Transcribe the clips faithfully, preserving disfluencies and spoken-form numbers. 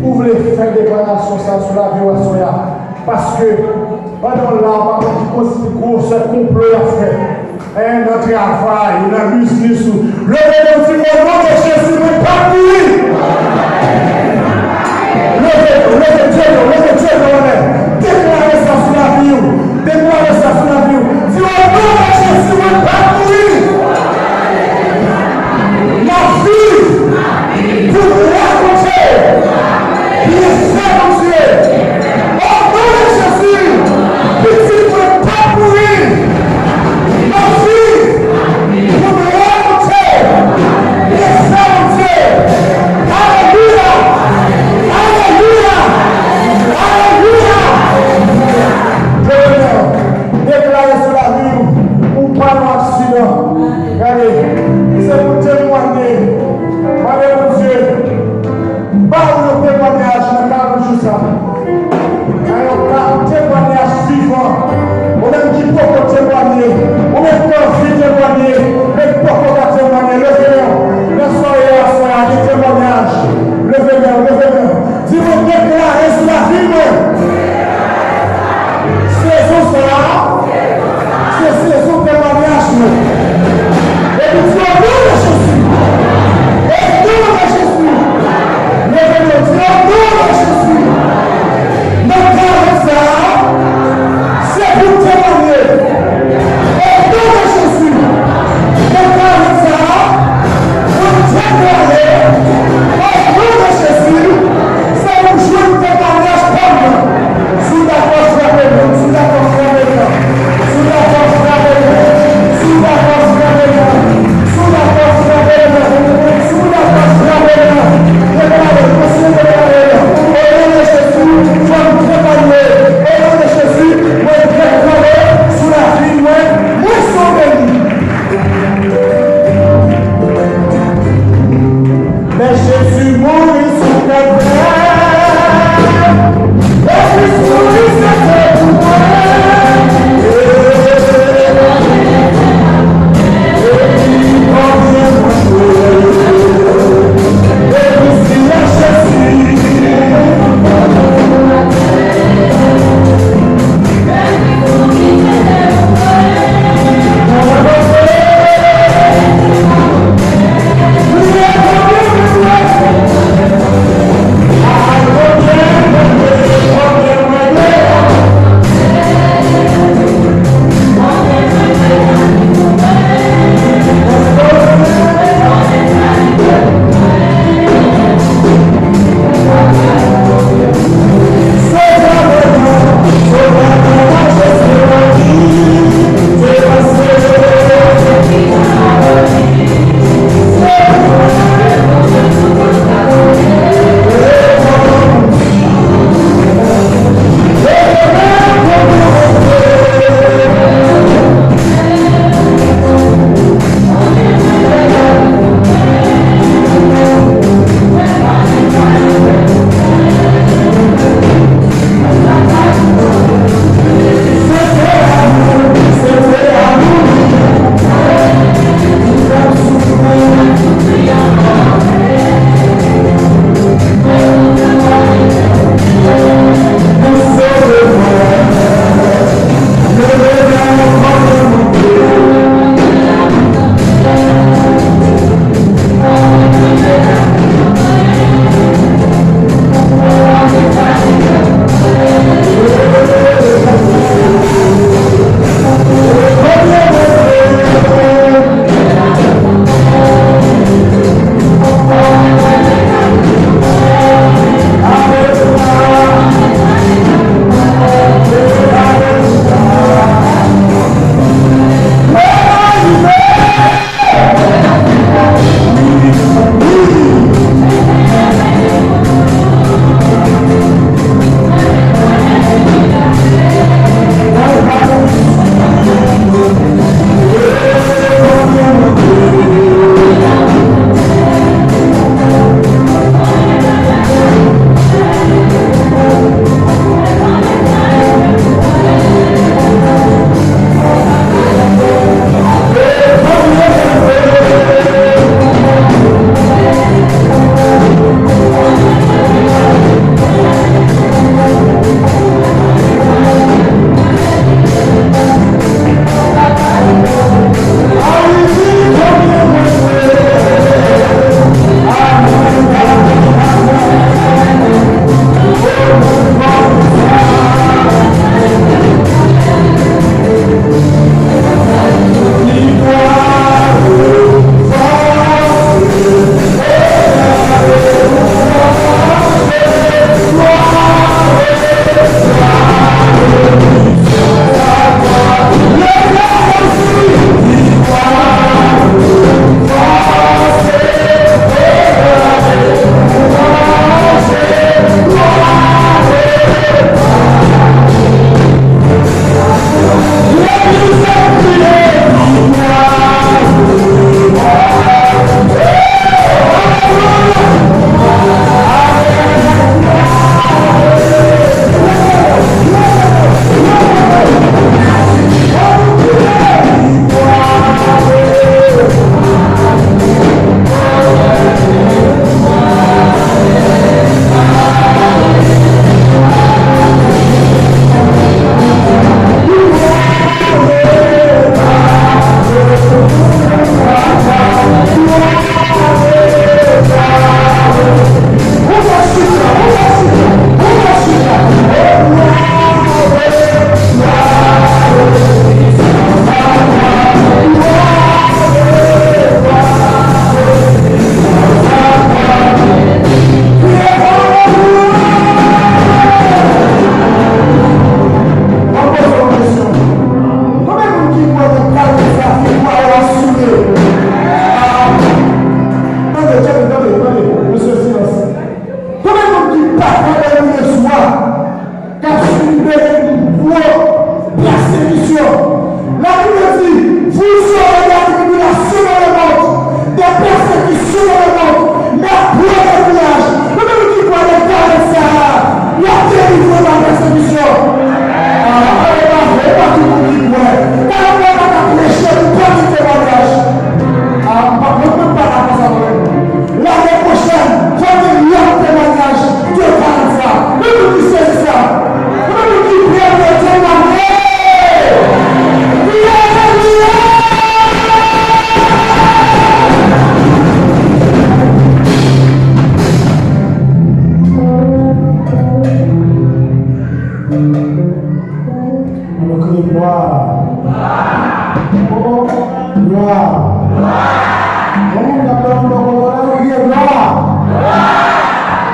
Ou vle fè deklarasyon sa sou lavi w aswè a? Paske pandan w la, w pa konn ki gwosè konplo y ap fè. Hein, nan travay ou, nan biznis ou. Leve men w, di, "O non de Jezi, mwen p ap mouri." Leve, leve de men w, leve de men w anlè. Deklare sa sou lavi w. Deklare sa sou lavi w. Di, "O non de Jezi, mwen p ap mouri. M ap viv pou glwa Bondye." Byenfè Bondye. O non de Jezi, pitit mwen p ap mouri. M ap viv pou glwa Bondye. Byenfè Bondye.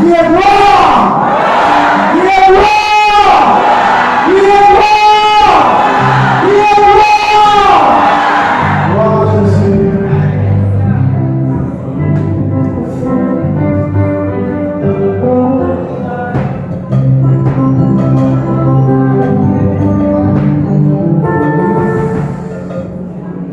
Li gen glwa! Li gen glwa! Li gen glwa! Li gen glwa! Glwa a Jezi.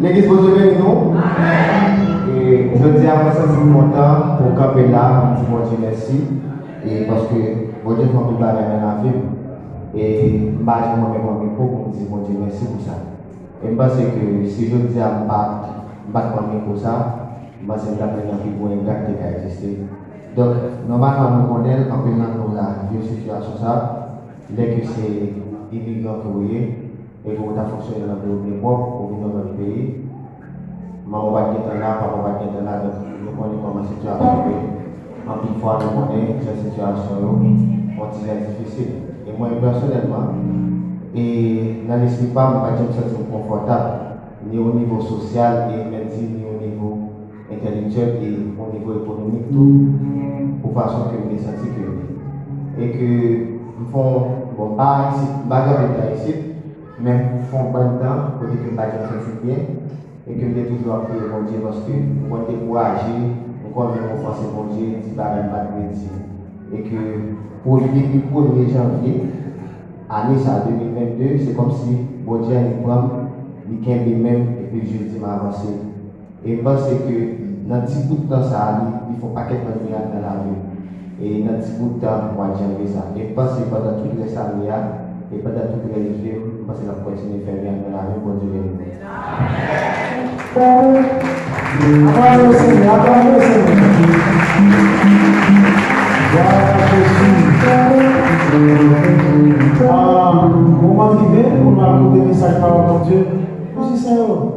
Legliz, Bondye beni nou. E jodi a, mwen santi m kontan pou m kanpe la, pou m di Bondye mèsi. E paske Bondye fè anpil bagay nan lavi m. E m pa janm renmen pran mikwo pou m di Bondye mèsi pou sa. E m panse ke si jodi a m pa, m pa t pran mikwo sa, m panse m t ap menm nan pi gwo engra ki te ka egziste. Donk, nòmalman, mwen konnen l, anpil nan nou la viv sitiyasyon sa, lè ke se imigran ke w ye, e ke w ta fonksyone nan peyi w byen pwòp, ou vin nan lòt peyi, manman w pa t gentan la, papa w pa t gentan la, donk nou konnen kòman sitiyasyon yo ye. Anpil fwa, nou konnen jan sitiyasyon yo yon ti jan difisil. E mwen, pèsonèlman, e nan lespri pa m, m pa t janm santi m konfòtab, ni o nivo sosyal, e menm di ni o nivo entèlektyèl e o nivo ekonomik tou, pou fason ke m te santi ke m ye. E ke m fè yon, bon, m pa isit, m pa kanpe nan isit, men m fè yon bann tan kote ke m pa t janm santi m byen, e ke m te toujou ap priye Bondye paske m konn dekouraje, m konn menm ofanse Bondye, di bagay m pa t dwe di. E ke pou depi premye janvye ane sa, de mil vennde, se kòmsi Bondye annik pran m, li kenbe men m, epi l jis di m avanse. E m panse ke nan ti bout tan sa a, li, li fè yon pakèt bann mirak nan lavi m. E nan ti bout tan mwa janvye sa. E m panse pandan tout rès ane a, e pandan tout rès vi m, m panse l ap kontinye fè mirak nan lavi m, Bondye beni nou. Aplodi Senyè, aplodi Senyè. Glwa a Jezi. Ah, moman rive pou nou al koute mesaj pawòl Bondye. Mizisyen yo.